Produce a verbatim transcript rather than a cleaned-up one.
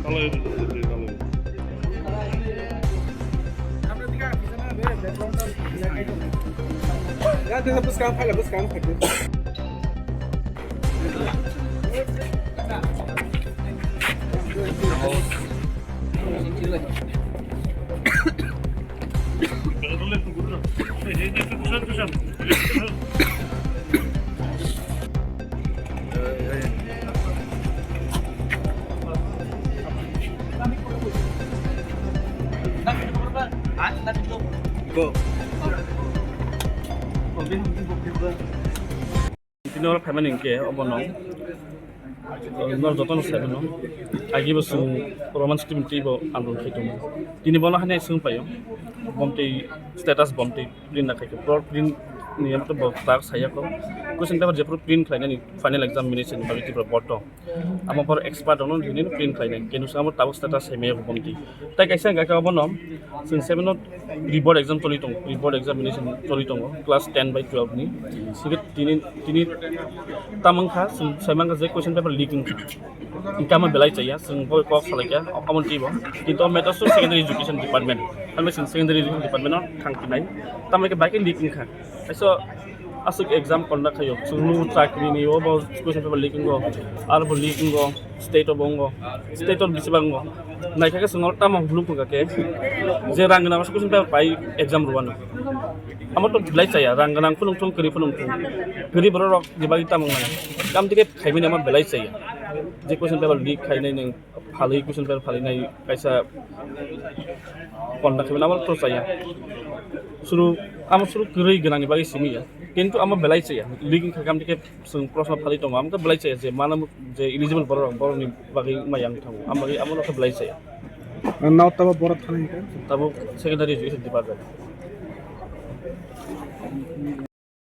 Ya, tengah bwskang phaila, bwskang phaila. Tini oro phaimani hinkhe obono, uh, nor jotono saimano. Agi bo chwng Roman script twibo andolon khai tongo. Tini bono haino swng paio. Bomtwi status bomtwi print na khaikhe. Pro print ni amto bo tak saya ko. Question paper jephru print khlainani final examination bagwi Tripura board to. Amo bor expert ono hini print khlainai. Kenu sabo tabuk status saimaya bomtwi. Tai kaisa hingka khe obono chwng seven o pre-board exam choli tongo, pre-board examination choli tongo, class ten bai twelve ni. Hingke tini, tini tamang kha, chwng sai mankha je question paper leak wngkha. Hingke amo belai chaya, chwng bo kok salai kha, omo twi bo. Kintu o matter so secondary education department. Hwnbai chwng secondary education department o thang phinai. Tamo khe bai khe leak wngkha. Kaisa aswk exam conduct khaio, chwngno chakri ni obo question paper leak wngo, aro bo leak wngo, state o bo wngo, state o bisi bang wngo. Naikha khe chwng oro tamo hwnwi phunukha khe, je rang gwnang aswk question paper pai exam rwano. Amo to belai chaya, rang gwnang phunuk thung, kwrwi phunuk thung. Kwrwi borok rok ni bagwi tamo wngnai. Tamo khe khaimani amo belai chaya. Je question paper leak khainai nwng, phalwi question paper phalwi nai kaisa conduct khaimani amo to chaya. Suru, amo suru kwrwi gwnang ni bagwi simi ya. Kintu amo belai chaya. Leak wngkha khe amo khe chwng proshno phalwi tongo. Amo khe belai chaya je mano je eligible borok, borok ni bagwi ma yang thango. Amo bagwi amo no khe belai chaya. Nao tabo borok thani khe? Tabo secondary education department.